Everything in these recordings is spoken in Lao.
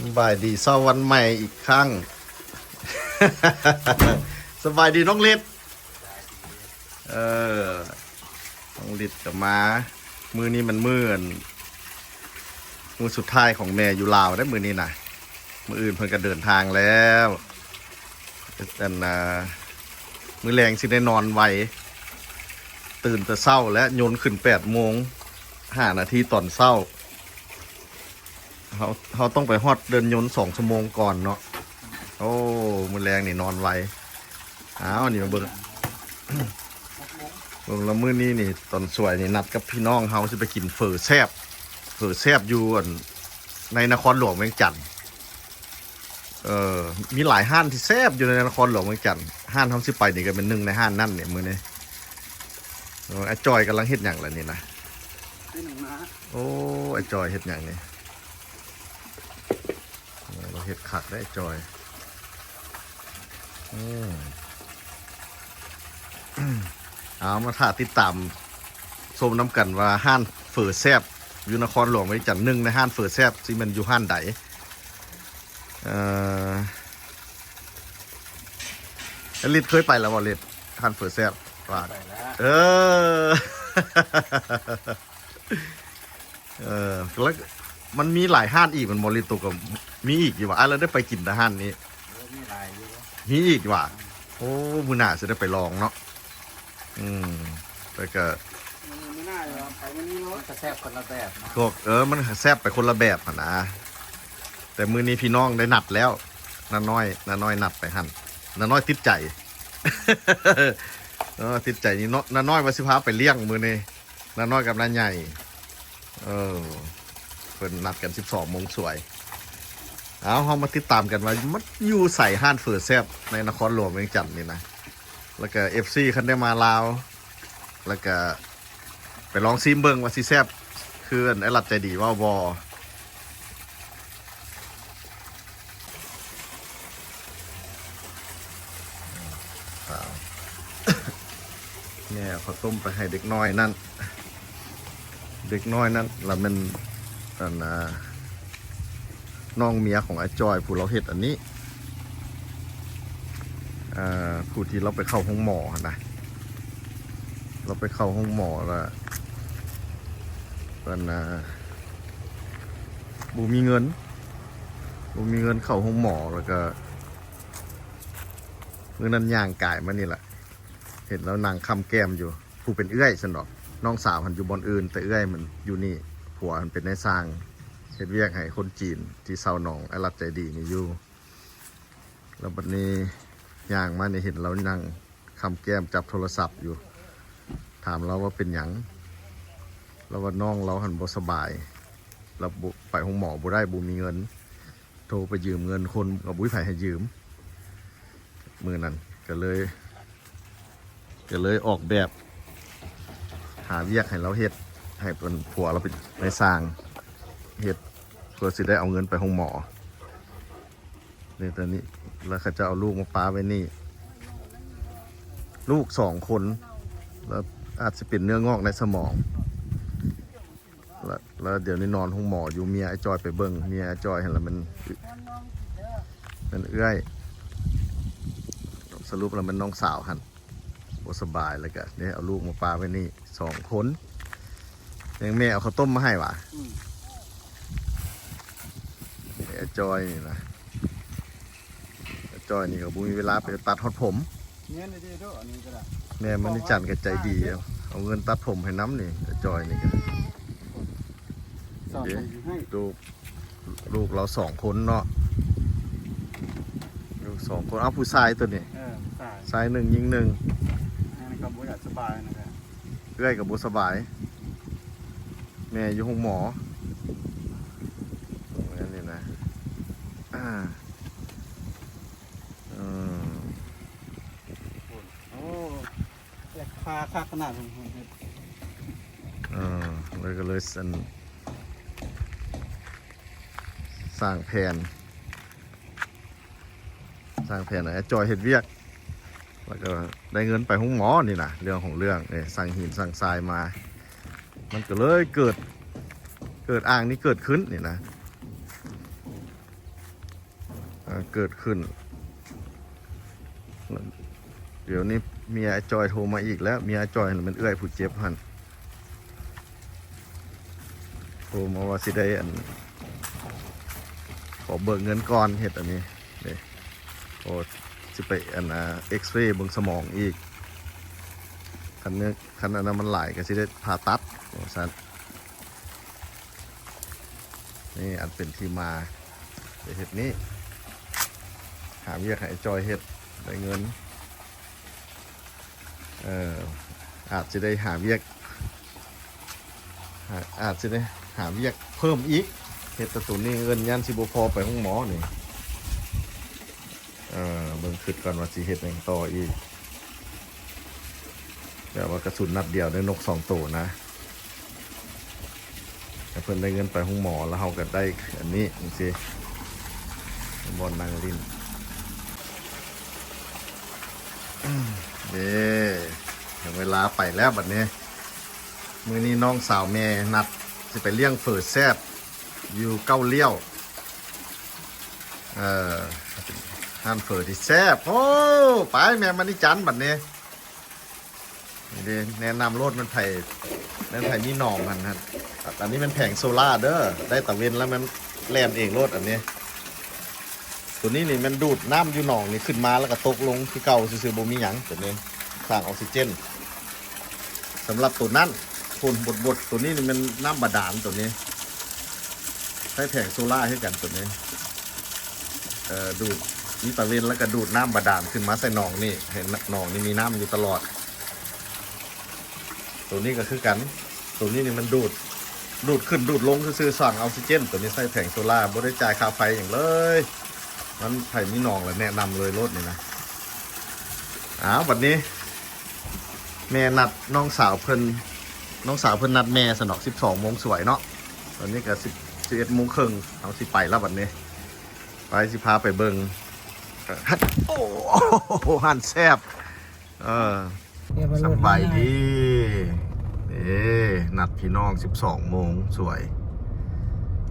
ສະບາຍດີເຊົ້າວັນໃໝ່ອີກຄັ້ງ. ສະບາຍດີນ້ອງລິດ. ເອີ ນ້ອງລິດກໍມາ. ມື້ນີ້ມັນມື້ ມື້ສຸດທ້າຍຂອງແມ່ຢູ່ລາວເດ້ ມື້ນີ້ນະ. ມື້ອື່ນເພິ່ນກໍເດີນທາງແລ້ວ. ອັນ ອ່າ ມື້ແລງຊິໄດ້ນອນໄວ, ຕື່ນແຕ່ເຊົ້າ ແລະ ຍົນຂຶ້ນແປດໂມງຫ້ານາທີຕອນເຊົ້າ. ເຮົາ ເຮົາຕ້ອງໄປຮອດເດີ່ນຍົນສອງຊົ່ວໂມງກ່ອນເນາະ. ໂອ້ ມື້ແລງນີ້ນອນໄວ. ອ້າວ ນີ້ມາເບິ່ງ ເບິ່ງລະ ມື້ນີ້ນີ້ຕອນສວຍນີ້ນັດກັບພີ່ນ້ອງເຮົາຊິໄປກິນເຝີແຊບ, ເຝີແຊບຢູ່ ອັນ ໃນນະຄອນຫຼວງວຽງຈັນ. ເອີ ມີຫຼາຍຮ້ານທີ່ແຊບຢູ່ໃນນະຄອນຫຼວງວຽງຈັນ. ຮ້ານເຮົາຊິໄປນີ້ກໍເປັນໜຶ່ງໃນຮ້ານນັ້ນນີ້ມື້ນີ້. ເອີ ອ້າຍຈ່ອຍກຳລັງເຮັດຫຍັງລະນີ້ນະ? ໂອ້ ອ້າຍຈ່ອຍເຮັດຫຍັງນີ້? ໂອ້ ລາວເຮັດຄັກເດ້ອ້າຍຈ່ອຍ. ອືມ ເອົາ ມາຖ້າຕິດຕາມຊົມນຳກັນວ່າຮ້ານເຝີແຊບຢູ່ນະຄອນຫຼວງວຽງຈັນ ໜຶ່ງໃນຮ້ານເຝີແຊບຊິແມ່ນຢູ່ຮ້ານໃດ. ເອີ ອາລິດເຄີຍໄປແລ້ວບໍ່? ລິດ ຮ້ານເຝີແຊບວ່າ ເຄີຍໄປແລ້ວ. ເອີ ເອີ ແລ້ວມັນມີຫຼາຍຮ້ານອີກແມ່ນບໍ່? ລິດໂຕກໍມີອີກຢູ່ຫວາ? ອ້າຍລະໄດ້ໄປກິນແຕ່ຮ້ານນີ້. ເອີ ມີຫຼາຍຢູ່ ມີອີກຫວາ? ອືມ ໂອ້ ມື້ໜ້າຊິໄດ້ໄປລອງເນາະ. ອືມ ແຕ່ກະ ມື້ໜ້າໄປມື້ນີ້ໂລດ ມັນກະແຊບຄົນລະແບບເນາະ. ພວກ ເອີ ມັນກະແຊບໄປຄົນລະແບບຫັ້ນນະ. ແຕ່ມື້ນີ້ພີ່ນ້ອງໄດ້ນັດແລ້ວ ນ້ານ້ອຍ ນ້ານ້ອຍນັດໄປຫັ້ນ. ນ້ານ້ອຍຕິດໃຈ ເອີ ຕິດໃຈນີ້ເນາະ. ນ້ານ້ອຍວ່າຊິພາໄປລ້ຽງມື້ນີ້ ນ້ານ້ອຍກັບນ້າໃຫຍ່. ເອີ ເພິ່ນນັດກັນສິບສອງໂມງສວຍ. ເອົາ ເຮົາມາຕິດຕາມກັນວ່າມັນຢູ່ໃສ ຮ້ານເຝີແຊບໃນນະຄອນຫຼວງວຽງຈັນນີ້ນະ. ແລ້ວກະ ເອັຟຊີ ຄັນໄດ້ມາລາວ ແລ້ວກະໄປລອງຊີມເບິ່ງວ່າຊິແຊບຄືອັນອ້າຍລັດໃຈດີເວົ້າບໍ່. ແມ່ເອົາເຂົ້າຕົ້ມໄປໃຫ້ເດັກນ້ອຍນັ້ນ ເດັກນ້ອຍນັ້ນລະແມ່ນ ອັນ ອ່າ ນ້ອງເມຍຂອງອ້າຍຈ່ອຍ ຜູ້ລາວເຮັດອັນນີ້ ອ່າ ຜູ້ທີ່ລາວໄປເຂົ້າໂຮງໝໍຫັ້ນນະ. ລາວໄປເຂົ້າໂຮງໝໍລະ ອັນ ອ່າ ບໍ່ມີເງິນ ບໍ່ມີເງິນເຂົ້າໂຮງໝໍ. ແລ້ວກະມື້ນັ້ນຍ່າງກາຍມານີ້ລະ ເຫັນລາວນັ່ງຄ້ຳແກ້ມຢູ່. ຜູ້ເປັນເອື້ອຍຊັ້ນດອກ ນ້ອງສາວຫັ້ນຢູ່ບ່ອນອື່ນ ແຕ່ເອື້ອຍມັນຢູ່ນີ້. ຜົວຫັ້ນເປັນນາຍຊ່າງ ເຮັດວຽກໃຫ້ຄົນຈີນທີ່ເຊົ່າໜອງ ອ້າຍລັດໃຈດີນີ້ຢູ່. ແລ້ວບັດນີ້ຍ່າງມານີ້ເຫັນລາວນັ່ງຄ້ຳແກ້ມຈັບໂທລະສັບຢູ່. ຖາມລາວວ່າເປັນຫຍັງ? ລາວວ່ານ້ອງລາວຫັ້ນບໍ່ສະບາຍ ລາວບໍ່ ໄປໂຮງໝໍບໍ່ໄດ້ ບໍ່ມີເງິນ. ໂທໄປຢືມເງິນຄົນກໍບໍ່ມີໃຜໃຫ້ຢືມ. ມື້ນັ້ນກໍເລີຍ ກໍເລີຍອອກແບບຫາວຽກໃຫ້ລາວເຮັດ ໃຫ້ເພິ່ນ ຜົວລາວເປັນນາຍຊ່າງເຮັດ ເພື່ອຊິໄດ້ເອົາເງິນໄປໂຮງໝໍ. ນີ້ຕອນນີ້ ແລ້ວເຂົາເຈົ້າເອົາລູກມາປະໄວ້ນີ້ ລູກສອງຄົນ ແລ້ວອາດຊິເປັນເນື້ອງອກໃນສະໝອງ. ແລ້ວ ແລ້ວດຽວນີ້ນອນໂຮງໝໍຢູ່. ເມຍອ້າຍຈ່ອຍໄປເບິ່ງ ເມຍອ້າຍຈ່ອຍຫັ້ນລະແມ່ນ ແມ່ນເອື້ອຍ ສະຫຼຸບລະແມ່ນນ້ອງສາວຫັ້ນ ບໍ່ສະບາຍ ແລ້ວກະໄດ້ເອົາລູກມາປະໄວ້ນີ້ສອງຄົນ. ຍັງແມ່ເອົາເຂົ້າຕົ້ມມາໃຫ້ຫວາ? ອືມ ແມ່ອ້າຍຈ່ອຍນີ້ນະ ອ້າຍຈ່ອຍນີ້ກໍບໍ່ມີເວລາໄປຕັດຮອດຜົມ. ແມ່ນດີເດ້ ອັນນີ້ກໍໄດ້ ແມ່ມະນີຈັນກໍໃຈດີ ເອົາເງິນຕັດຜົມໃຫ້ນຳນີ້ ອ້າຍຈ່ອຍນີ້ກໍ ສອນໃຫ້ ລູກ ລູກລາວສອງຄົນເນາະ ລູກສອງຄົນ. ເອົາ ຜູ້ຊາຍໂຕນີ້ ເອີ ຜູ້ຊາຍ ຊາຍໜຶ່ງຍິງໜຶ່ງ. ອັນນີ້ກໍບໍ່ຢາກສະບາຍນະ ເອື້ອຍກໍບໍ່ສະບາຍ ແມ່ຢູ່ໂຮງໝໍ. ອັນນີ້ນະ ອ່າ ອືມ ໂອ້ ແລະ ຄາຄັກຂະໜາດ ເອີ ແລ້ວກໍເລີຍ ອັນ ສ້າງແຜນ ສ້າງແຜນໃຫ້ອ້າຍຈ່ອຍເຮັດວຽກ ແລ້ວກໍໄດ້ເງິນໄປໂຮງໝໍນີ້ນະ. ເລື່ອງຂອງເລື່ອງນີ້ ສັ່ງຫີນສັ່ງຊາຍມາ ມັນກໍເລີຍເກີດ ເກີດອ່າງນີ້ເກີດຂຶ້ນນີ້ນະ. ເກີດຂຶ້ນ. ດຽວນີ້ເມຍອ້າຍຈ່ອຍໂທມາອີກແລ້ວ, ເມຍອ້າຍຈ່ອຍຫັ້ນແມ່ນເອື້ອຍຜູ້ເຈັບຫັ້ນ ໂທມາວ່າຊິໄດ້ອັນ ຂໍເບີກເງິນກ່ອນເຮັດອັນນີ້ເດ້. ໂອ້ ຊິໄປອັນ ອ່າ ເອັກເຣເບິ່ງສະໝອງອີກ. ຄັນເນື້ອ ຄັນອັນນັ້ນມັນຫຼາຍກໍຊິໄດ້ຜ່າຕັດວ່າຊັ້ນ. ນີ້ອັນເປັນທີ່ມາໄປເຮັດນີ້ ຫາວຽກໃຫ້ອ້າຍຈ່ອຍເຮັດ ໄດ້ເງິນ ເອີ ອາດຊິໄດ້ຫາວຽກ ຫາ ອາດຊິໄດ້ຫາວຽກເພີ່ມອີກ. ເຮັດແຕ່ໂຕນີ້ເງິນຢ້ານຊິບໍ່ພໍໄປໂຮງໝໍນີ້. ເອີ ເບິ່ງ ຄຶດກ່ອນວ່າຊິເຮັດຫຍັງຕໍ່ອີກ. ແບບວ່າກະສຸນນັດດຽວໄດ້ນົກສອງໂຕນະ. ໃຫ້ເພິ່ນໄດ້ເງິນໄປໂຮງໝໍ ແລ້ວເຮົາກໍໄດ້ອັນນີ້ຈັ່ງຊີ້ ບ່ອນນັ່ງຫຼິ້ນ. ເດ້ ເຖິງເວລາໄປແລ້ວບັດນີ້. ມື້ນີ້ນ້ອງສາວແມ່ນັດຊິໄປລ້ຽງເຝີແຊບຢູ່ເກົ້າລ້ຽວ. ເອີ ຮ້ານເຝີທີ່ແຊບ. ໂອ້ ໄປແມ່ມະນີຈັນບັດນີ້. ນີ້ເດ້ ແນະນຳໂລດ ແມ່ນໃຜ ແມ່ນໃຜມີໜອງຫັ້ນ ອັນນີ້ແມ່ນແຜງໂຊລາເດີ ໄດ້ຕາເວັນແລ້ວມັນແລ່ນເອງໂລດ. ອັນນີ້ ໂຕນີ້ນີ້ແມ່ນດູດນ້ຳຢູ່ໜອງນີ້ຂຶ້ນມາ ແລ້ວກໍຕົກລົງຄືເກົ່າຊື່ໆ ບໍ່ມີຫຍັງ. ໂຕນີ້ສ້າງອອກຊີເຈນສຳລັບໂຕນັ້ນ. ໂຕນີ້ນີ້ແມ່ນນ້ຳບາດານ ໂຕນີ້ໃຊ້ແຜງໂຊລາຄືກັນ. ໂຕນີ້ ເອີ ດູດ ມີຕາເວັນແລ້ວກໍດູດນ້ຳບາດານຂຶ້ນມາໃສ່ໜອງນີ້ ໃຫ້ໜອງນີ້ມີນ້ຳຢູ່ຕະຫຼອດ. ໂຕນີ້ກໍຄືກັນ ໂຕນີ້ນີ້ມັນດູດ ດູດຂຶ້ນດູດລົງຊື່ໆ ສ້າງອອກຊີເຈນ. ໂຕນີ້ໃຊ້ແຜງໂຊລາ ບໍ່ໄດ້ຈ່າຍຄ່າໄຟຫຍັງເລີຍ. ມັນໃຜມີໜອງລະແນະນຳເລີຍໂລດນີ້ນະ. ອ້າວ ບັດນີ້ ແມ່ນັດນ້ອງສາວເພິ່ນ ນ້ອງສາວເພິ່ນນັດແມ່ຊັ້ນດອກ ສິບສອງໂມງສວຍເນາະ. ຕອນນີ້ກໍສິບ ສິບເອັດໂມງເຄິ່ງ ເຮົາຊິໄປລະບັດນີ້. ໄປ ຊິພາໄປເບິ່ງ. ໂອ້ ຮ້ານແຊບ. ເອີ ສະບາຍດີ. ເອີ ນັດພີ່ນ້ອງສິບສອງໂມງສວຍ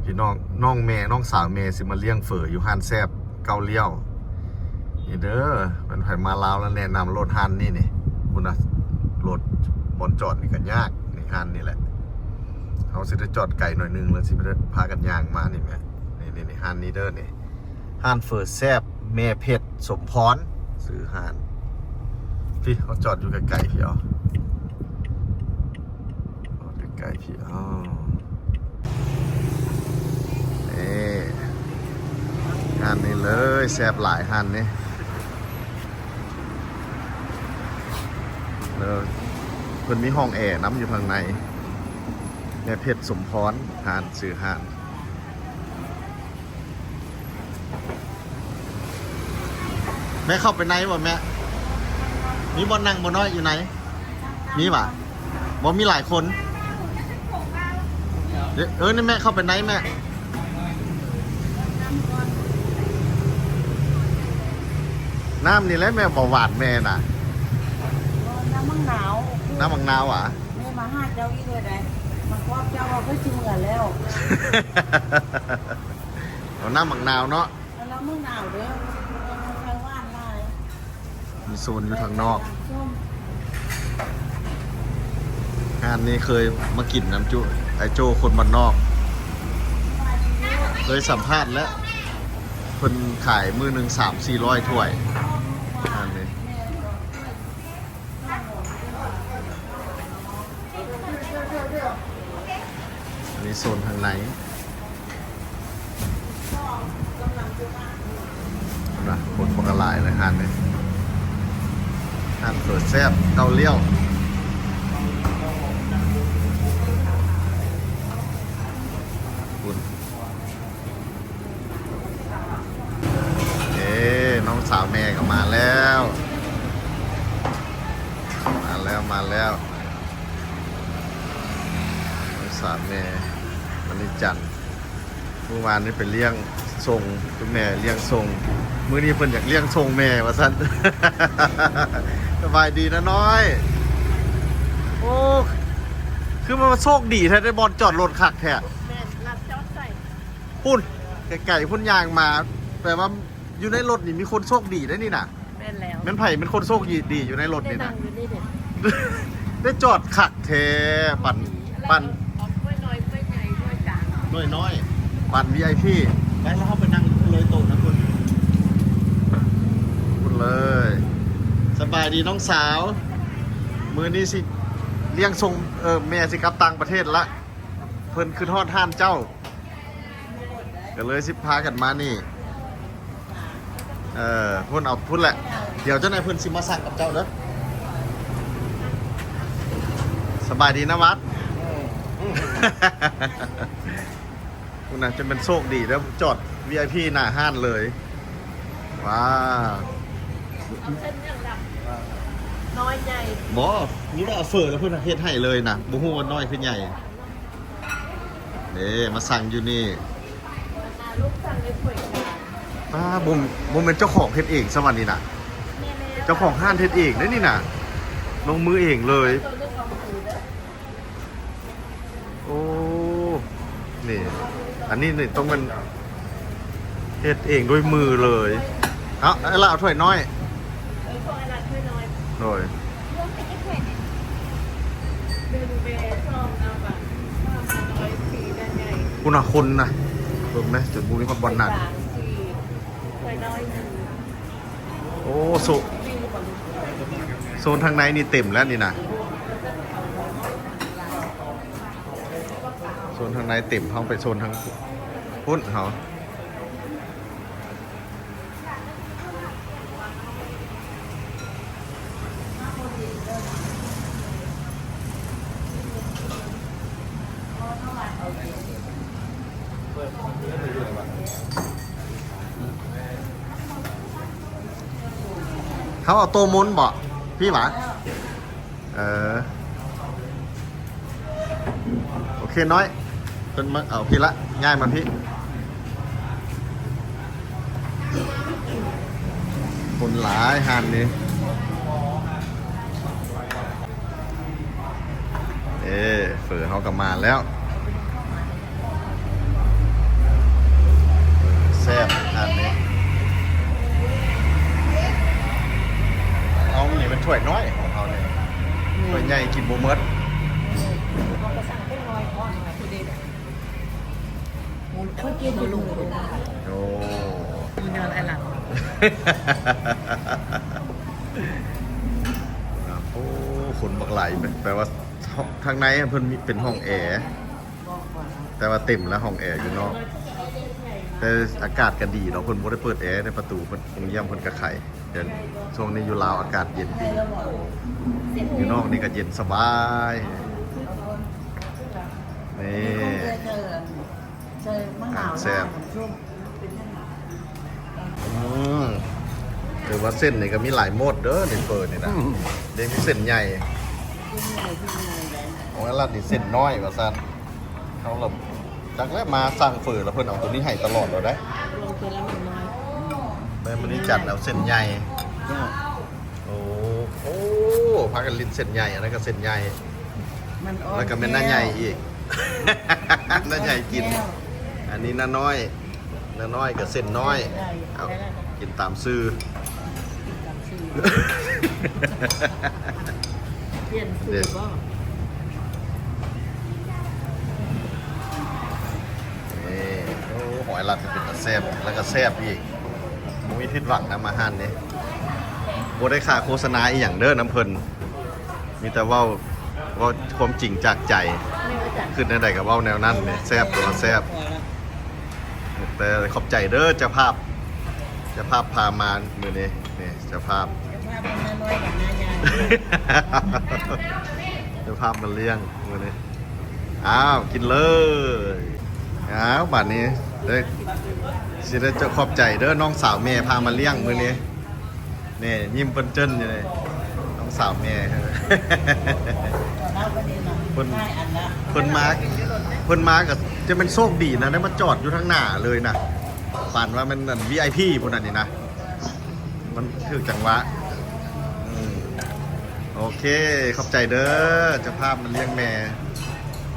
ພີ່ນ້ອງ ນ້ອງແມ່ ນ້ອງສາວແມ່ຊິມາລ້ຽງເຝີຢູ່ຮ້ານແຊບເກົ້າລ້ຽວ. ນີ້ເດີ ແມ່ນໃຜມາລາວແລ້ວແນະນຳໂລດຮ້ານນີ້ນີ້. ພຸ້ນນະ ລົດບ່ອນຈອດນີ້ກໍຍາກ ນີ້ຮ້ານນີ້ແຫຼະ. ເຮົາຊິໄດ້ຈອດໄກໜ້ອຍໜຶ່ງ ແລ້ວຊິໄດ້ພາກັນຍ່າງມານີ້ແມ່. ນີ້ໆໆ ຮ້ານນີ້ເດີນີ້ ຮ້ານເຝີແຊບແມ່ເພັດສົມພອນ ຊື່ຮ້ານ. ພີ້ ເຮົາຈອດຢູ່ໃກ້ໆ ພີ້ເອົາ ຈອດໃກ້ໆ ພີ້ເອົາ. ນີ້ ຮ້ານນີ້ເລີຍ ແຊບຫຼາຍຮ້ານນີ້. ເອີ ເພິ່ນມີຫ້ອງແອນຳຢູ່ທາງໃນ. ແມ່ເພັດສົມພອນ ຮ້ານ ຊື່ຮ້ານ. ແມ່ເຂົ້າໄປໃນບໍ່ແມ່? ມີບ່ອນນັ່ງບໍ່ນ້ອຍຢູ່ໃນ? ມີຫວາ? ບໍ່ມີຫຼາຍຄົນ. ເອີ ນີ້ແມ່ເຂົ້າໄປໃນແມ່. ນ້ຳນີ້ແຫຼະແມ່ ເບົາຫວານແມ່ນະ. ນ້ຳໝາກນາວ. ນ້ຳໝາກນາວຫວາ? ແມ່ມາຫາເຈົ້າອີກເລີຍໄດ໋ ມາກອດເຈົ້າວ່າເພິ່ນຊິເມືອແລ້ວ. ເອົານ້ຳໝາກນາວເນາະ. ເອົານ້ຳໝາກນາວເດີ ໄຂ່ຫວານຫຼາຍ. ມີໂຊນຢູ່ທາງນອກ. ຮ້ານນີ້ເຄີຍມາກິນນຳຈຸ ໄອ້ໂຈ້ຄົນບ້ານນອກ ເຄີຍສຳພາດແລ້ວ ເພິ່ນຂາຍມື້ໜຶ່ງສາມສີ່ຮ້ອຍຖ້ວຍ ຮ້ານນີ້. ອັນນີ້ໂຊນທາງໃນນະ ຄົນບັກຫຼາຍເລີຍຮ້ານນີ້ ຮ້ານເຝີແຊບເກົ້າລ້ຽວ. ເອີ ນ້ອງສາວແມ່ກໍມາແລ້ວ ມາແລ້ວ ມາແລ້ວ ນ້ອງສາວແມ່ມະນີຈັນ. ມື້ວານນີ້ໄປລ້ຽງສົ່ງ ແມ່ລ້ຽງສົ່ງ ມື້ນີ້ເພິ່ນຢາກລ້ຽງສົ່ງແມ່ວ່າຊັ້ນ. ສະບາຍດີນະນ້ອຍ. ໂອ້ ຄືມັນໂຊກດີແທ້ ໄດ້ບ່ອນຈອດລົດຄັກແທ້. ແມ່ນ ລາວຈອດໃສ? ພຸ້ນ ໄກໆ ພຸ້ນ ຍ່າງມາ ແປວ່າ ຢູ່ໃນລົດນີ້ມີຄົນໂຊກດີໄດ໋ນີ້ນະ. ແມ່ນແລ້ວ ແມ່ນໃຜເປັນຄົນໂຊກດີຢູ່ໃນລົດນີ້ນະ? ໄດ້ນັ່ງຢູ່ນີ້ເດ້. ໄດ້ຈອດຄັກແທ້. ປັນ ປັນ ກລ້ວຍນ້ອຍ ກ້ວຍໃຫຍ່ ກ້ວຍກາງ ກ້ວຍນ້ອຍ ປັນ ວີໄອພີ ໄປ ແລ້ວເຮົາໄປນັ່ງເລີຍໂຕະນະພຸ້ນ ພຸ້ນເລີຍ. ສະບາຍດີນ້ອງສາວ. ມື້ນີ້ຊິລ້ຽງສົ່ງ ເອີ ແມ່ຊິກັບຕ່າງປະເທດລະ ເພິ່ນຄິດຮອດຮ້ານເຈົ້າ ກໍເລີຍຊິພາກັນມານີ້. ເອີ ພຸ້ນ ເອົາພຸ້ນແຫຼະ. ດຽວເຈົ້ານາຍເພິ່ນຊິມາສັ່ງກັບເຈົ້າເດີ. ສະບາຍດີນະວັດ. ພຸ້ນນະ ຈະແມ່ນໂຊກດີເດີ ຈອດວີໄອພີໜ້າຮ້ານເລີຍ. ວ້າວ ເອົາເສັ້ນຫຍັງລະ? ນ້ອຍໃຫຍ່ ບໍ່ ມີແຕ່ເຝີແລ້ວເພິ່ນເຮັດໃຫ້ເລີຍນະ ບໍ່ຮູ້ວ່ານ້ອຍຄືໃຫຍ່. ເດ້ ມາສັ່ງຢູ່ນີ້. ປ້າ ບໍ່ ບໍ່ແມ່ນເຈົ້າຂອງເຮັດເອງຊະຫວານີ້ນະ. ເຈົ້າຂອງຮ້ານເຮັດເອງເດ້ນີ້ນະ ລົງມືເອງເລີຍ. ໂອ້ ນີ້ ອັນນີ້ນີ້ຕ້ອງແມ່ນເຮັດເອງດ້ວຍມືເລີຍ. ເອົາ ເອົາລະ ເອົາຖ້ວຍນ້ອຍ. ເອີ ຂອງອັນລະຖ້ວຍນ້ອຍ ໂດຍ ລວມເປັນຈັກຖ້ວຍນີ້? ໜຶ່ງເບ ສອງ ເອົາບາດ ສາມ ນ້ອຍ ສີ່ ຈານໃຫຍ່ ພຸ້ນນະ ຄົນນະ ເບິ່ງແມ ຈົນບໍ່ມີຮອດບ່ອນນັ່ງ. ສາມ ສີ່ ຖ້ວຍນ້ອຍໜຶ່ງ. ໂອ້ ໂຊ ໂຊນທາງໃນນີ້ເຕັມແລ້ວນີ້ນະ. ໂຊນທາງໃນເຕັມ ເຮົາໄປໂຊນທາງພຸ້ນເຮົາ. ເຮົາເອົາໂຕມົນບໍ່? ພີ້ຫວາ? ເອີ ໂອເຄນ້ອຍ ເພິ່ນມາເອົາພີ້ລະ ຍ້າຍມາພີ້. ຄົນຫຼາຍຮ້ານນີ້. ເອີ ເຝີເຮົາກໍມາແລ້ວ. ແຊບ ອັນນີ້ ເຮົານີ້ມັນຖ້ວຍນ້ອຍຂອງເຮົານີ້ ຖ້ວຍໃຫຍ່ກິນບໍ່ໝົດ. ເຮົາກໍສັ່ງຖ້ວຍນ້ອຍເພາະວ່າຜູ້ໃດ ໂອ້ ເຂົາກິນບໍ່ລົງ. ໂອ້ ມີນອນອັນຫຼັງ. ໂອ້ ຄົນບັກຫຼາຍ ແປວ່າທາງໃນເພິ່ນມີເປັນຫ້ອງແອ ແຕ່ວ່າເຕັມແລ້ວຫ້ອງແອຢູ່ນອກ. ແຕ່ອາກາດກໍດີເນາະ ເພິ່ນບໍ່ໄດ້ເປີດແອໃນປະຕູ ໂຮງແຮມເພິ່ນກໍໄຂ. ແຕ່ຊ່ວງນີ້ຢູ່ລາວອາກາດເຢັນດີ ຢູ່ນອກນີ້ກໍເຢັນສະບາຍ. ນີ້ ແຊບ ອືມ ຖືວ່າເສັ້ນນີ້ກໍມີຫຼາຍໂໝດເດີ ໃນເຝີນີ້ນະ. ອືມ ເດ້ ມີເສັ້ນໃຫຍ່ ຂອງອາລັດນີ້ເສັ້ນນ້ອຍວ່າຊັ້ນ. ເຮົາລະຈັກແລ້ວ ມາສັ່ງເຝີແລ້ວເພິ່ນເອົາໂຕນີ້ໃຫ້ຕະຫຼອດເລີຍເດ້. ແມ່ນມື້ນີ້ຈັດເອົາເສັ້ນໃຫຍ່. ໂອ້ ໂອ້ ພາກັນຫຼິ້ນເສັ້ນໃຫຍ່ ອັນນັ້ນກໍເສັ້ນໃຫຍ່ ມັນອ່ອນ ແລ້ວກໍແມ່ນນ້າໃຫຍ່ອີກ ນ້າໃຫຍ່ກິນ. ອັນນີ້ນ້ານ້ອຍ ນ້ານ້ອຍກໍເສັ້ນນ້ອຍ ເອົາ ກິນຕາມຊື່ ກິນຕາມຊື່ ປ່ຽນຊື່ບໍ່? ນີ້ ໂອ້ ຫອຍລັດກໍເປັນຕາແຊບ ແລ້ວກໍແຊບອີກ ບໍ່ມີຜິດຫວັງນຳອາຫານນີ້. ບໍ່ໄດ້ຄ່າໂຄສະນາອີ່ຫຍັງເດີນຳເພິ່ນ ມີແຕ່ເວົ້າ ເວົ້າຄວາມຈິງຈາກໃຈ ແມ່ນບໍ່? ຄິດແນວໃດກໍເວົ້າແນວນັ້ນ. ນີ້ແຊບ ຖືວ່າແຊບ ແຕ່ຂອບໃຈເດີເຈົ້າພາບ ເຈົ້າພາບພາມາມື້ນີ້. ນີ້ເຈົ້າພາບ ເຈົ້າພາບມານ້ອຍກັບນ້າໃຫຍ່ ເຈົ້າພາບມາລ້ຽງມື້ນີ້. ອ້າວ ກິນເລີຍ. ອ້າວ ບາດນີ້ໄດ້ ຊິໄດ້ເຈົ້າຂອບໃຈເດີ ນ້ອງສາວແມ່ພາມາລ້ຽງມື້ນີ້. ນີ້ ຍິ້ມເປີ້ນເຈີນຢູ່ນີ້ ນ້ອງສາວແມ່ ເພິ່ນ ເພິ່ນມາ ເພິ່ນມາກໍຈະແມ່ນໂຊກດີນະ ໄດ້ມາຈອດຢູ່ທາງໜ້າເລີຍນະ ປານວ່າແມ່ນອັນ ວີໄອພີ ພຸ້ນນະນີ້ນະ. ມັນຖືກຈັງຫວະ. ອືມ ໂອເຄ ຂອບໃຈເດີ ເຈົ້າພາບມາລ້ຽງແມ່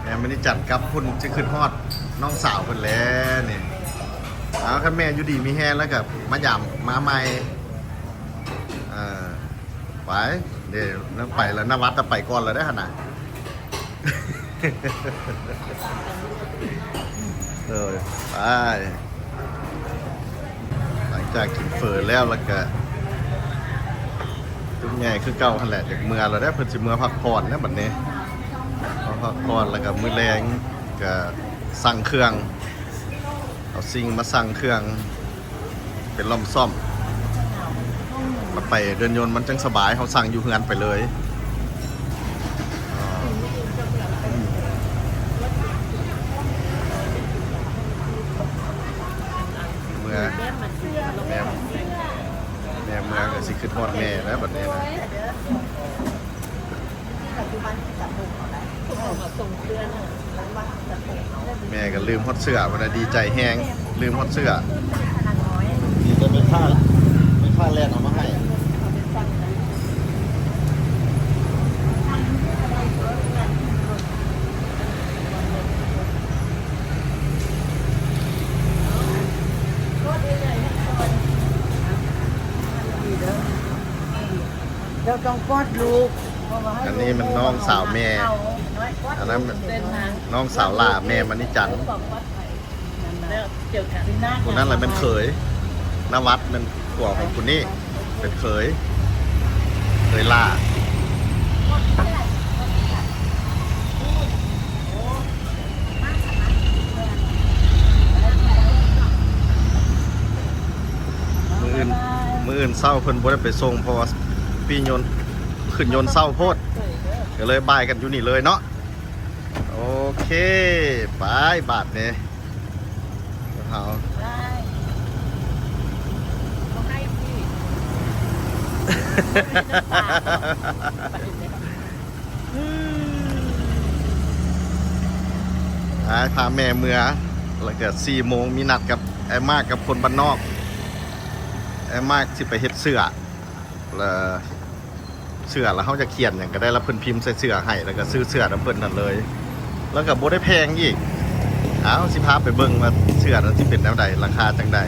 ແມ່ມະນີຈັນກັບພຸ້ນ ຊິຄິດຮອດນ້ອງສາວເພິ່ນແຫຼະນີ້. ເອົາ ຄັນແມ່ຢູ່ດີມີແຮງແລ້ວກໍມາຢາມມາໃໝ່. ເອີ ໄປ ເດ້ ໄປແລ້ວ ນະວັດໄປກ່ອນແລ້ວເດ້ຫັ້ນນະ. ເອີ ໄປ ຫຼັງຈາກກິນເຝີແລ້ວ ແລ້ວກະຈຸກໃຫຍ່ຄືເກົ່າຫັ້ນແຫຼະ ຢາກເມືອແລ້ວເດ້. ເພິ່ນຊິເມືອພັກຜ່ອນແລ້ວບັດນີ້ ມາພັກຜ່ອນ ແລ້ວກະມື້ແລງກະສັ່ງເຄື່ອງ ເອົາສິ່ງມາສັ່ງເຄື່ອງເປັນລອມຊອມ. ມັນໄປເດີ່ນຍົນມັນຈັ່ງສະບາຍ ເຮົາສັ່ງຢູ່ເຮືອນໄປເລີຍ. ເມືອ ແມ່ ແມ່ເມືອກໍຊິຄິດຮອດແມ່ແລ້ວບັດນີ້ນະ. ແມ່ກໍລືມຮອດເສື້ອ ບັດນີ້ນະ ດີໃຈແຮງ ລືມຮອດເສື້ອ. ມີແຕ່ແມ່ຄ້າ ແມ່ຄ້າແລ່ນເອົາມາໃຫ້. ເຈົ້າຕ້ອງກອດລູກ ເພາະວ່າ ອັນນີ້ມັນນ້ອງສາວແມ່ ອັນນັ້ນນ້ອງສາວຫຼ້າແມ່ມະນີຈັນ. ຜູ້ນັ້ນລະແມ່ນເຂີຍ ນະວັດແມ່ນຜົວຂອງຜູ້ນີ້ ເປັນເຂີຍ ເຂີຍຫຼ້າ. ມື້ອື່ນ ມື້ອື່ນເຊົ້າເພິ່ນບໍ່ໄດ້ໄປສົ່ງ ເພາະວ່າປີ້ຍົນ ຂຶ້ນຍົນເຊົ້າໂພດ ກໍເລີຍບ່າຍກັນຢູ່ນີ້ເລີຍເນາະ. ໂອເຄ ໄປບາດນີ້ ເຮົາ ອ້າຍພາແມ່ເມືອ ແລ້ວກະສີ່ໂມງມີນັດກັບອ້າຍມາກກັບຄົນບ້ານນອກ. ອ້າຍມາກຊິໄປເຮັດເສື້ອ ແລ້ວ ເສື້ອ ແລ້ວເຮົາຈະຂຽນຫຍັງກໍໄດ້ ແລ້ວເພິ່ນພິມໃສ່ເສື້ອໃຫ້ ແລ້ວກໍຊື້ເສື້ອນຳເພິ່ນນັ້ນເລີຍ ແລ້ວກໍບໍ່ໄດ້ແພງອີກ. ເອົາ ຊິພາໄປເບິ່ງວ່າເສື້ອນັ້ນຊິເປັນແນວໃດ ລາຄາຈັ່ງໃດ.